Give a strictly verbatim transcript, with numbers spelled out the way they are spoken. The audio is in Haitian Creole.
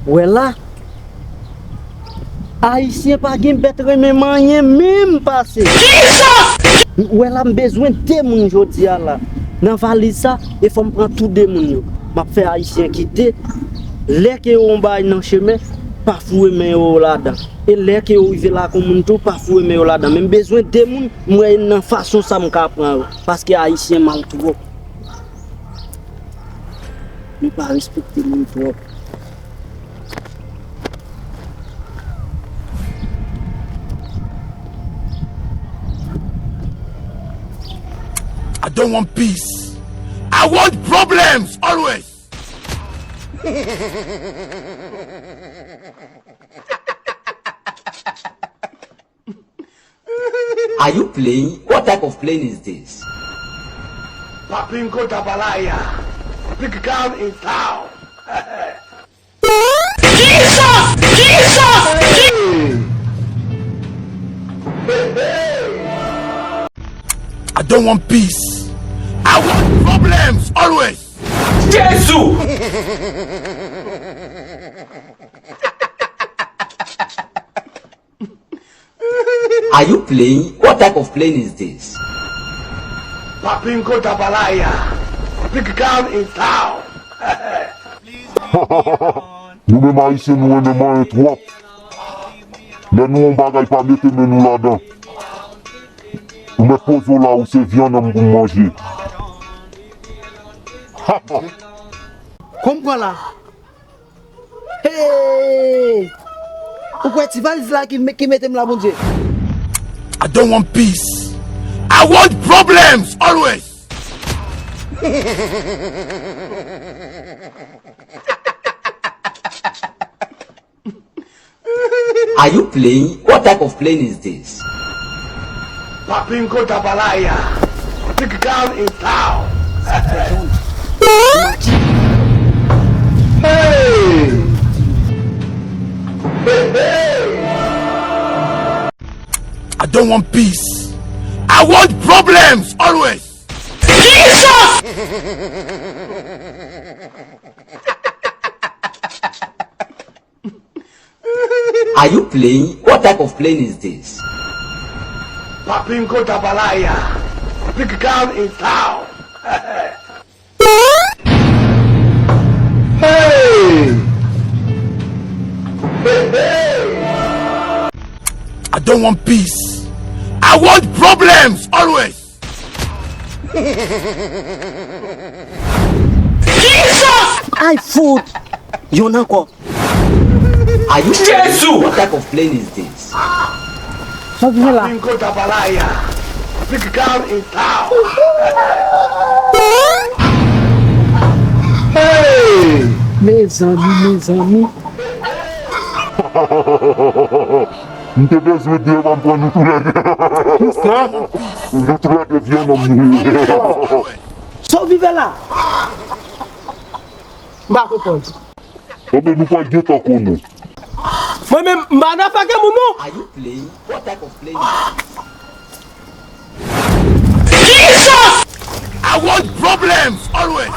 Wè la, Ayisyen pa gen bèt renmen manyen menm pase. Kisa? Wè la, m bezwen de moun jodi a la. Nan valiz sa, e fò m pran tou de moun yo. M ap fè Ayisyen kite. Lè ke yo wè yon bagay nan chemen, pa foure men yo ladan. E lè ke yo rive lakay yon moun tou, pa foure men yo ladan. Men m bezwen de moun, m wè nan fason sa m ka pran yo. Paske Ayisyen mal twòp. Yo pa respekte moun twòp. I don't want peace. I want problems always. Are you playing? What type of playing is this? Papinko Tapalaya, big gun in town. Jesus! Jesus! I don't want peace. I want problems always. Jezu! Are you playing? What type of playing is this? Papinko Tapalaya, big gun in town. Nou menm Ayisyen, nou renmen manyen twòp. Lè nou wè yon bagay, pa mete men nou ladan. Ou mèt poze w la, ou se vyann an m pou m manje. Konprann la. Hey! Ou kwè ti valiz la ki, ki mete m la, Bondye? I don't want peace. I want problems always. Are you playing? What type of playing is this? Papinko Tapalaya, big gun in town. Hey! Hey, hey! I don't want peace. I want problems always. Jesus! Are you playing? What type of playing is this? Papinko Tapalaya, big gun in town. Hey! Hey, hey! I don't want peace. I want problems always. Jesus! Ay, fout! Yonn ankò. Are you Jezu! What type of plane is this? Sa w vle la? Papinko Tapalaya, big gun in town. Hey! Mezanmi, mezanmi. M te bezwen di yo ban m pran nou toulède. Kisa? Nou toulède vyann an nou ye. Sa w vle la? M pa konprann. Ebyen, nou pral gentan konnen. Mwen menm, m pa nan afè moun non. Are you playing? What type of plane is this? Jesus! I want problems always.